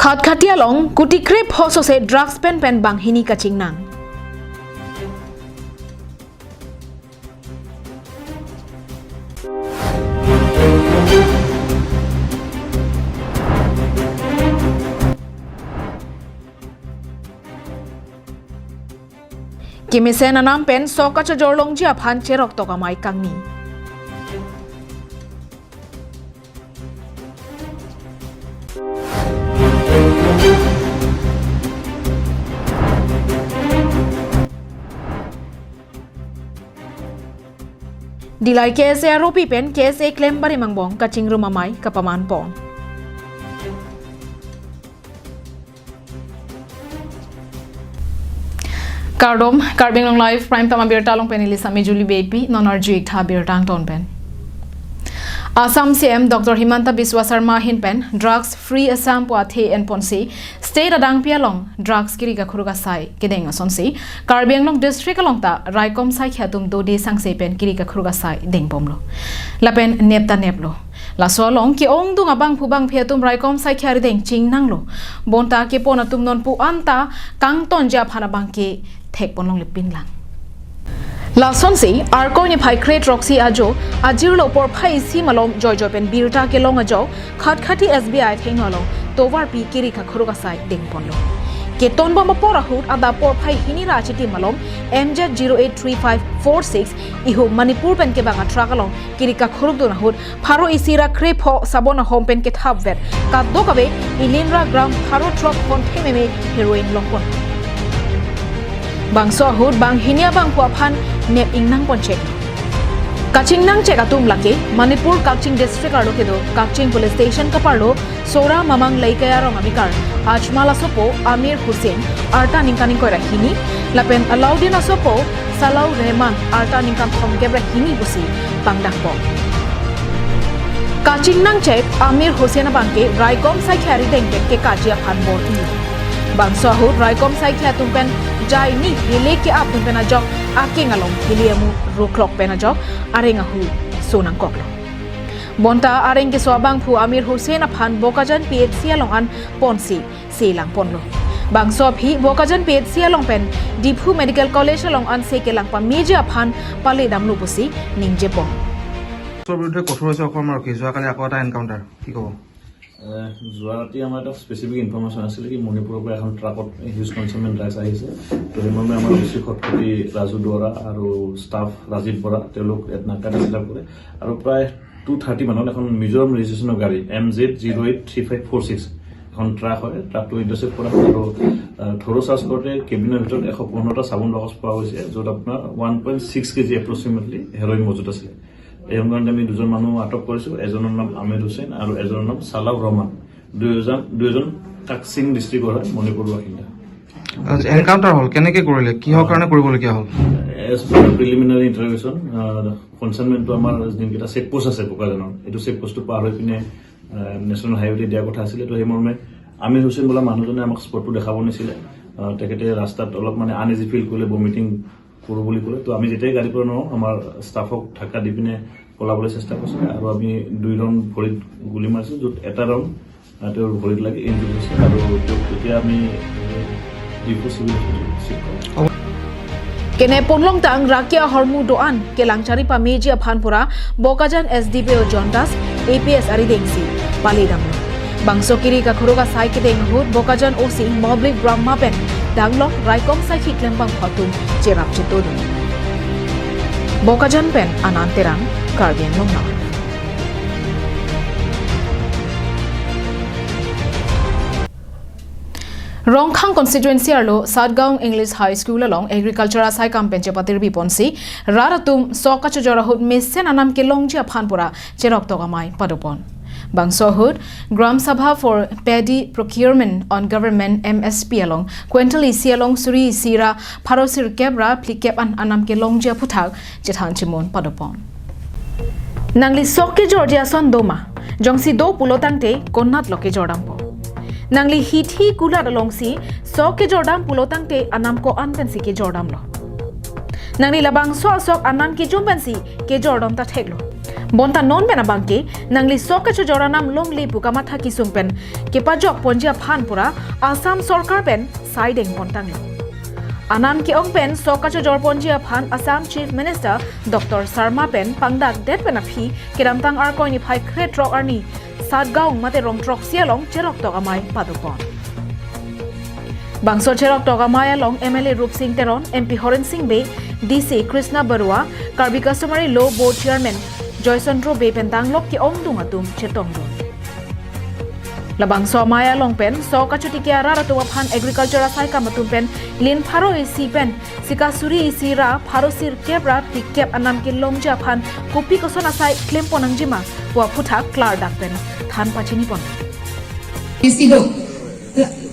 Khatkhati along kutikre phosose drugs pen pen banghini kachingnang. Kimisen anam pen soka chajorlong jia phan cherok tokamai kangni. Dilai KSA ROP pen KSA claim bari mangbong kaching rumamai kapaman pong. Kardom Karbi Anglong live prime tama birtalong pen ilisa Juli baby nonar juik tha birtang ton pen. Assam CM Dr. Himanta Biswa Sarma hin pen drugs free Assam po athe en ponsi state adang pialong drugs kiri ka khuruga sai kedeng asonsi Karbi Anglong district along ta Raikom sai khatum dodi sangse pen kiri ka khuruga sai deng pomlo lapen nepta neplo la solong ki ong dung abang phubang phiatum Raikom sai khyari deng ching nanglo bonta ke pona tum non pu anta kangton ja phana bang ke thek ponlong lepin lang. Lasonsi arko ni phai crate roxy ajo ajirlo por phai si malom joy joy pen birta ke long ajo khatkhati SBI theinolong tovar pi kiri kha khuruga sai ding ponlo ke tonba ma pora hut ada por phai hini ra chiti malom MZ083546 ihu Manipur pen ke banga trakalong kiri ka khuruk dona hut pharo isira khre pho sabona hom pen ke thap vet ka dokabe ilinra gram pharo truck hon thememe heroin longpon bang so hut bang hinia bang pua phan nep ingnang pon chek kaching nang chek atum lake Manipur Kakching district arlo kedo Kakching police station kaparlo sora mamang laikaya rong amikar Ajmal asopo Amir Hussein arta ningkaning koira hini lapen Alauddin asopo Salau Rehman arta ningkan thom gebra hini busi bangdak po kaching nang chek Amir Hussein bangke Raikom sai khari dengpen ke kajia phan bor ni bang so hut Raikom sai khya tumpen jai ni hele ke ap tumpen ajok ake ngalong heliamu roklok penajok arenga hu sonang koklo bonta areng ke swabang phu Amir Hussein aphan Bokajan PHC along an ponsi selang ponlo bang so phi Bokajan PHC along pen Diphu Medical College along an sekelang pa meja aphan pale damlu pusi ningje po বিৰুদ্ধে কঠোৰ হৈছে অসম আৰক্ষী। যোৱাকালি আকৌ এটা encounter, কি ক'ব? যোৱা ৰাতি আমাৰ এটা স্পেচিফিক ইনফৰমেশ্যন আছিলে কি মণিপুৰৰ পৰা এখন ট্ৰাকত হিউজ কনচাইনমেণ্ট ড্ৰাগছ আহিছে। তো সেইমৰ্মে আমাৰ অ' চি খটখটি ৰাজু দুৱৰা আৰু ষ্টাফ ৰাজীৱ বৰা তেওঁলোক ইয়াত নাকাটা চেট আপ কৰে আৰু প্ৰায় 2:30 মানত এখন মিজোৰাম ৰেজিষ্ট্ৰেশ্যনৰ গাড়ী MZ083546 এখন ট্ৰাক হয়। ট্ৰাকটো ইণ্টাৰচেপ্ট কৰা হয় আৰু থৰো চাৰ্চ কৰোঁতে কেবিনৰ ভিতৰত 115টা চাবোন বাকচ পোৱা গৈছে, য'ত আপোনাৰ 1.6 কেজি এপ্ৰক্সিমেটলি হেৰইন মজুত আছিলে। এই সংক্ৰান্তে আমি দুজন মানুহ আটক কৰিছোঁ। এজনৰ নাম আমিৰ হুছেইন আৰু এজনৰ নাম চালাউ ৰহমান। দুয়োজন কাকচিং ডিষ্ট্ৰিক্টৰ হয়, মণিপুৰৰ বাসিন্দা। এনকাউণ্টাৰ হ'ল, কেনেকৈ কৰিলে, কিহৰ কাৰণে কৰিবলগীয়া হ'ল? এজ পাৰ প্ৰিলিমিনাৰী ইণ্টাৰভিউশ্যন কনচাইনমেণ্টটো আমাৰ যোনকেইটা চেকপোষ্ট আছে বোকাজানৰ, এইটো চেকপোষ্টটো পাৰ হৈ পিনে নেশ্যনেল হাইৱেতে দিয়াৰ কথা আছিলে। তো সেই মৰ্মে আমিৰ হুছেইন বোলা মানুহজনে আমাক স্পটটো দেখাব নিছিলে। তেখেতে ৰাস্তাত অলপ মানে আনইজি ফিল কৰিলে, বমিটিং কৰোঁ বুলি ক'লে। তো আমি যেতিয়াই গাড়ীৰ পৰা নহওঁ আমাৰ ষ্টাফক ধাক্কা দি পিনে পলাবলৈ চেষ্টা কৰিছিলে আৰু আমি 2 ৰাউণ্ড ভৰিত গুলি মাৰিছোঁ, য'ত এটা ৰাউণ্ড তেওঁৰ ভৰিত লাগি ইনজুৰি হৈছে আৰু তেওঁক তেতিয়া আমি ডিফু চিভিল হস্পিটেল চিফ্ট কৰোঁ। Kene ponlong tang rakia hormu doan ke langchari pa meja phanpura Bokajan SDPO John Das APS ari dengsi pali damlo bangso kiri ka khuruga sai ke deng hut Bokajan OC Moblik Brahma pen danglo Raikom sai khiklem bang phatum cherap chetodu Bokajan pen ananterang Karbi Anglong na. Rongkhang constituency arlo Satgaon English High School along agriculture asai campaign chepatir biponsi raratum soka chojora hut mesen anam ke longjia phanpura cherok togamai padopon Bangsohud Gram Sabha for Paddy Procurement on Government MSP along Quintal EC along Suri Sira Pharosir Kebra Plikep an anam ke longjia phuthak chethan chimon padopon Nangli sokke Georgia son doma jongsi do pulotangte konnat loke jordampo Nangli hithi kula along si sokke jordam pulotangte anam ko anpensi ke jordam lo Nangli labang so sok anam ke jumpensi ke jordam ta theklo Bonta non pen abangke nangli sok ka joranam longli pukama thaki sungpen kepajok ponjia phan pura Assam Sarkar pen siding pontang lo. Anam ki ong pen sok ka jor ponjia phan Assam Chief Minister Dr. Sarma pen pangdak det pen aphi kiramtang ar koini phai khre trok arni Satgaon mate rong trok sialong cherok tok amai padupon. Bangso cherok tok amai along MLA Rup Singh Teron, MP Horen Singh Bey, DC Krishna Barua, Karbi Customary Law Board Chairman Joychandra Bey pen tanglok ki ong dung atum chetong dun. Labangso amai along pen so kachuti ki ara ratu phan agriculture asai kamatum pen lin pharo isi pen sikasuri isi ra pharo sir kebra pikep anam ki longja phan kopi koson asai claim ponang jima wa phutha klar dak pen than pachini pon. Isido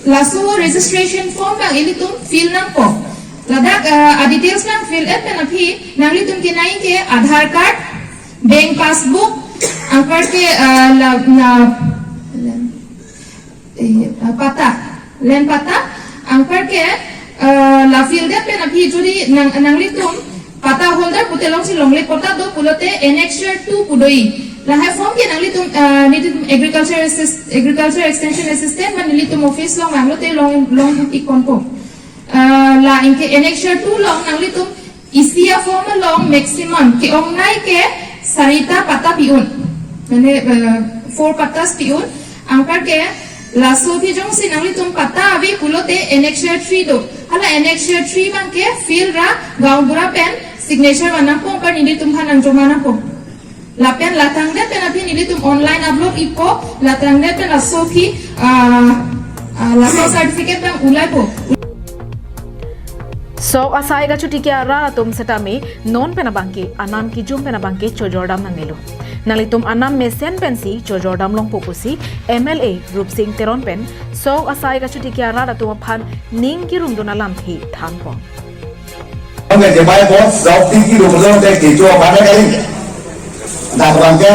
lasu registration form bang ilitum fill nang po ladak a details nang fill up pen aphi nang litum ke nai ke Aadhaar card, bank passbook angkar ke pata land pata angkar ke la fill up pen aphi jodi nang litum pata holder putelong si longle pota do pulote annexure 2 pudoi lahai form ke nang litum nilitum agriculture extension assistant man nilitum office long anglote long long ikonpo la inke annexure 2 long nang litum isia form long maximum ke ong nai ke sarita pata piun mane 4 patas piun angkar ke laso bhi jong si nang litum pata abi pulote annexure 3 do hala annexure 3 bang ke fill ra gaon bura pen signature bana po par nilitum khan joma na po lapen latang de pen aphi nilitum online upload iko latang de pen asofi laso certificate bang ulai po. So asai ga chuti kya ra tum setami non pena bangke anam ki jum pena bangke chojordam nangelo nalitum anam mesen pensi chojordam long pokusi MLA Rup Singh Teron pen so asai ga chuti kya ra tum phan ning ki rum dona lam thi than po. Okay je bai bo zau ti ki rum lo te ki jo ba na kai ta bang ke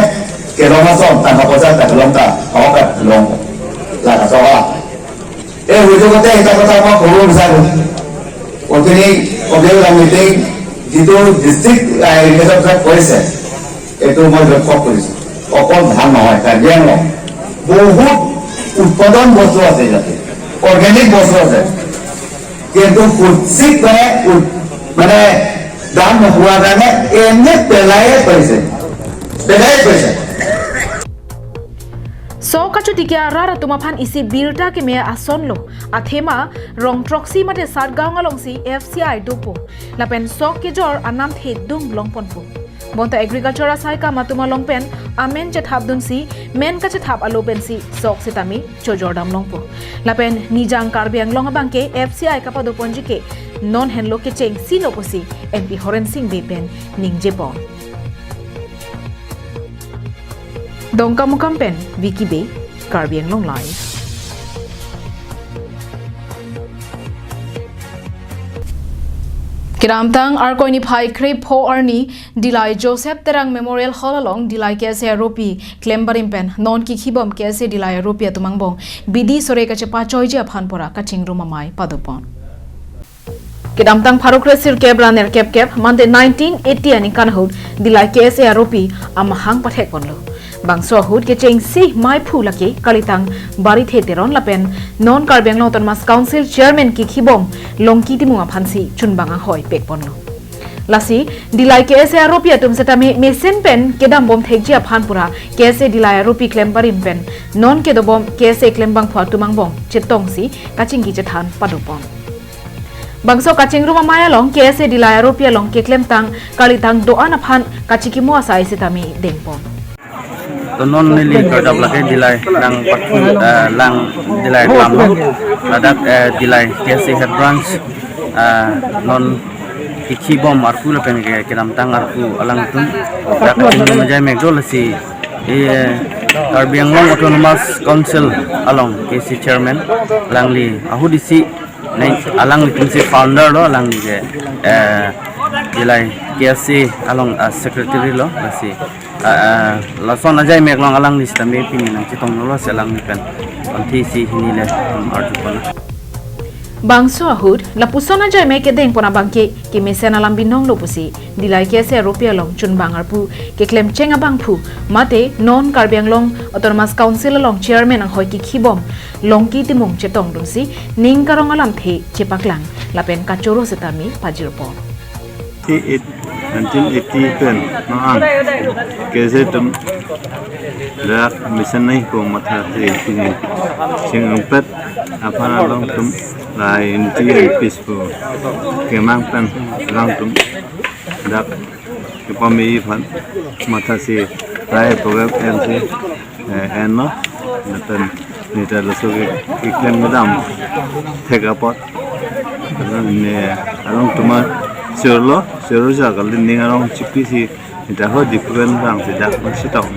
ke lo ma som ta ka po ta long ta ko ka long la ka so ba e hu jo ko te ta ko ta ma ko ru sa অথনি meeting যিটো district agriculture কৰিছে এইটো মই লক্ষ্য কৰিছো। অকল ধান নহয়, কাৰ্বি আংলং বহুত উৎপাদন বস্তু আছে, ইয়াতে অৰ্গেনিক বস্তু আছে, কিন্তু উচিত মানে দাম নোপোৱাৰ কাৰণে এনে পেলায়ে থৈছে, পেলায়ে থৈছে। So kachuti kya rara tumaphan isi birta ke me ason lo athema rong troxy mate Satgaon along si FCI dopo lapen sok ke jor anam the dung long ponpo bonta agriculture asai ka matuma long pen amen che thap dun si men ka che thap alo pen si sok sitami chojordam long po lapen nijang Karbi Anglong abang ke FCI ka pa do ponji ke non henlo ke cheng si lo si MP Horen Singh Be pen ningje pon. Dongka Mukam pen Vicky Bay, Karbi Anglong Live. Kiramtang arkoini phai khre pho arni Dilai Joseph Terang Memorial Hall along Dilai kese ropi klembarim pen non ki khibom kese Dilai ropi atumangbong bidi sore kache pachoi je aphan pora kaching rumamai padupon. Kidamtang pharukresir kebraner kep kep mande 1980 ani kanhud Dilai kese ropi amahang pathek ponlo. Bangso hud ke cheng si mai phu lake kalitang bari the teron lapen non Karbi Anglong Autonomous Council chairman ki khibom longki timunga phansi chunbanga hoi pek ponlo. Lasi Dilai kese ropi atum setami mesen pen kedam bom thekjia phanpura kese Dilai ropi klembarim pen non kedobom kese klembang phwa tumang bong chetong si kaching ki chethan padupon. Bangso kaching ruma maya long kese Dilai ropi long ke klemtang kalitang doana phan kachiki mo asai setami dengpon. To non nili kardap lake Dilai lang pathu lang Dilai lamlo ladak Dilai kese head branch non kikhi bom arku lapen ke kiramtang arku alang tum dak king majai mekdol si e Karbi Anglong Autonomous Council along KC chairman langli ahudisi nei alang li si founder lo alang li ke Dilai KC along secretary lo lasi lason ajai meklong alang ni stame pini nang chitong lo se alang ni pen onthi si hini le arju pon. Bangso ahud la pusona jai me ke deng pona bangke ke mesen alam binong lo pusi dilai ke se ropia long chun bangar pu ke klem chenga bang phu mate non Karbi Anglong Autonomous Council long chairman ang hoi ki khibom long ki timong chetong dun si ning karong alam the chepaklang lapen kachoro setami pajir po 1980 pen no kese tum dak mission nahi ko matha se sing pet apana long tum lai unity and peaceful ke mang pen lang tum dak ke pami phan matha se lai program en se en no pen nita loso ke klem madam theka pot ne along tuma sirlo sirlo jagal ning arong chipi si ita ho dipren bang si dak si tong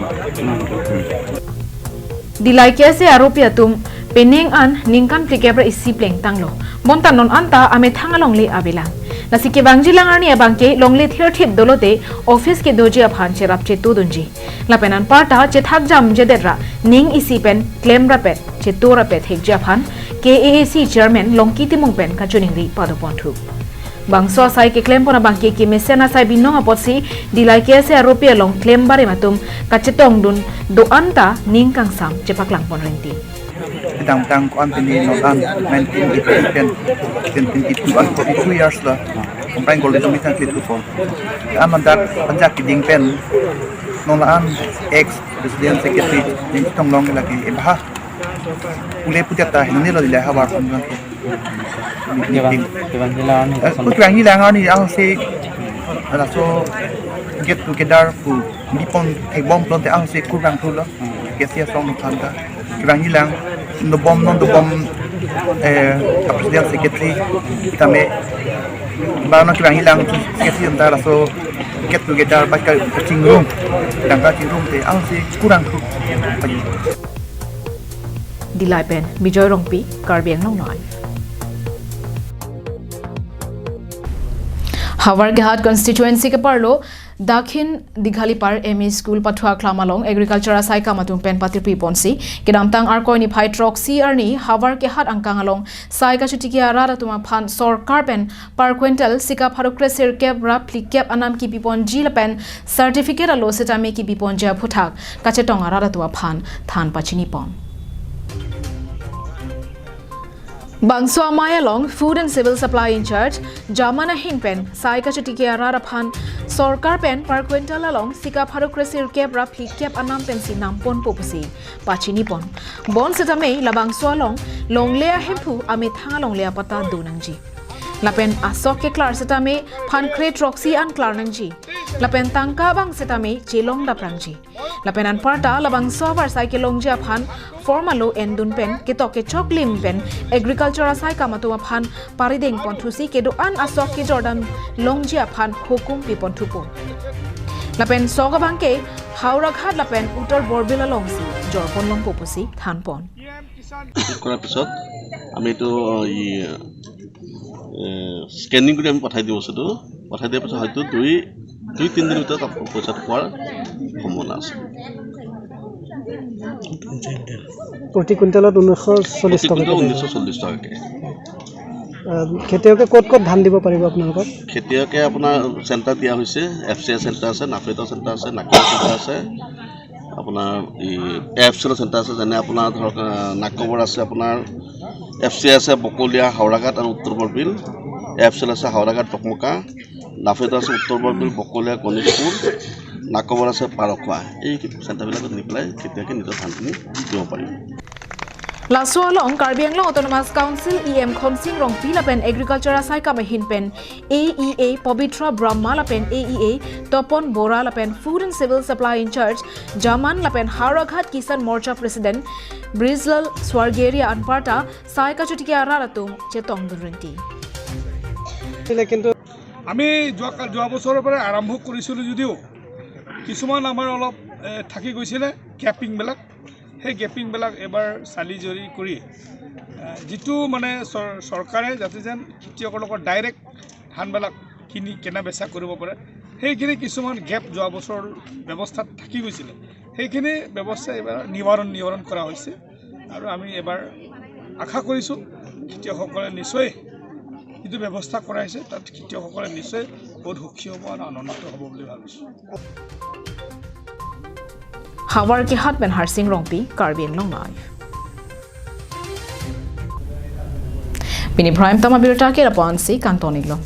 dilai ke se aropia tum peneng an ningkan plikebra isi pleng tanglo bonta non anta ame thangalong le abela nasi ke bangji langarni abangke longle thier thip dolote office ke doji aphan cherap che tudunji lapenan parta che thakjam jedera ning isi pen claim rapet che tora pet hekja phan KAAC chairman longki timong pen kachuning ri padoponthu bangso sai ke claim pona bangke ke mesena sai binong apotsi dilai ke se aropia long claim bare matum kachetong dun do anta ning kangsam chepaklang pon renti tang tang kon pini no an 1980 pen pen 22 an 42 years la kompreng gol mi tang klit ko am dak panjak ki ding pen no la an ex president secretary ding tong long la ki ba ule pujata hinni lo dila habar kon ke bang ni lang ni ang se ala so get together pu bipon thai bom plon te ang se kurang thu lo ke sia song than ta bang ni lang no bom non do bom president secretary tame ba no bang ni lang secretary ta la so get together ba ka ching room dang ka ching room te ang se kurang thu Dilai pen Bijoy Rongpi Karbi Anglong Live Hawarghat constituency ke parlo Dakhin Dighalipar ME School Pathua Klamalong Agriculture asai kamatum pen patirpi ponsi kedamtang arkoi ni phai troxy arni Hawarghat angkangalong sai ka chutikia arara tuma phan sarkar pen per quintal sika pharukresir kep ra plikep anam ki pipon jila pen certificate alo setame ki pipon ja phuthak kachetong arara tuma phan than pachini pon Bangso Mayalong Food and Civil Supply in Charge Jamana Hinpen Saika Chutikia Raraphan Sarkar pen per quintal along Sika Pharukresir kep ra plikep anam pen si nampon popusi pachini pon bon setame labangso along longlea hemphu ame thangalong lea pata donangji lapen asok ke klar setame phan kre troxy an klar nangji lapen tangka bang setame chelong da prangji lapen an parta labang sobar sai ke longja phan formalo endun pen ke toke choklim pen agriculture asai kamatuma phan parideng ponthusi ke do an asok ke jordan longja phan hukum pi ponthupo lapen soga bangke Howraghat lapen uttar Borbila longsi jorpon long popusi thanpon কৰাৰ পিছত আমি তো scanning কৰি আমি পঠাই দিওঁ বস্তুটো পঠাই দিয়াৰ পিছত হয়তো 2-3 দিনৰ ভিতৰত পইচাটো পোৱাৰ সম্ভাৱনা আছে। প্ৰতি কুইণ্টেলত 1940 টকা 1940 টকাকৈ। খেতিয়কে ক'ত ক'ত ধান দিব পাৰিব আপোনালোকৰ? খেতিয়কে আপোনাৰ চেণ্টাৰ দিয়া হৈছে, এফ চি I centre আছে, নাফেটৰ চেণ্টাৰ আছে, নাকৰ চেণ্টাৰ আছে, আপোনাৰ এই এফ চি চেণ্টাৰ আছে, যেনে আপোনাৰ ধৰক নাকবৰ আছে, আপোনাৰ এফ চি আছে বকলীয়া, হাওৰাঘাট আৰু উত্তৰ বৰবিল, এফ চি আছে হাওৰাঘাট টকমকা, নাফেট আছে উত্তৰ বৰবিল, বকলীয়া, গণেশপুৰ, নাকবৰ আছে পাৰখোৱা। এই চেণ্টাৰবিলাকত নি পেলাই খেতিয়কে নিজৰ ধানখিনি দিব পাৰিব। Lasualong Karbi Anglong Autonomous Council EM Khonsing Rongpi lapen Agriculture asai kamahin pen AEA Pabitra Brahma lapen AEA Topon Bora lapen Food and Civil Supply in Charge Jaman lapen Howraghat Kisan Morcha President Brijlal Swargeria Anparta sai kachutikia araratum chetong dunrinti। কিন্তু আমি যোৱা বছৰৰ পৰা আৰম্ভ কৰিছিলোঁ যদিও কিছুমান আমাৰ অলপ থাকি গৈছিলে গেপিংবিলাক, সেই গেপিংবিলাক এবাৰ চালি জৰি কৰি যিটো মানে চৰকাৰে যাতে যেন খেতিয়কৰ লগত ডাইৰেক্ট ধানবিলাক কিনি কেনা বেচা কৰিব পাৰে, সেইখিনি কিছুমান গেপ যোৱা বছৰৰ ব্যৱস্থাত থাকি গৈছিলে, সেইখিনি ব্যৱস্থা এইবাৰ নিবাৰণ কৰা হৈছে আৰু আমি এবাৰ আশা কৰিছোঁ খেতিয়কসকলে নিশ্চয় যিটো ব্যৱস্থা কৰাইছে তাত খেতিয়কসকলে নিশ্চয় বহুত সুখী হ'ব আৰু আনন্দিত হ'ব বুলি ভাবিছোঁ। Hawar ki hat ben Harsing Rongpi, Karbi Anglong Live. Bini Prime Tama Birta ke Rapan si Kantoniglo.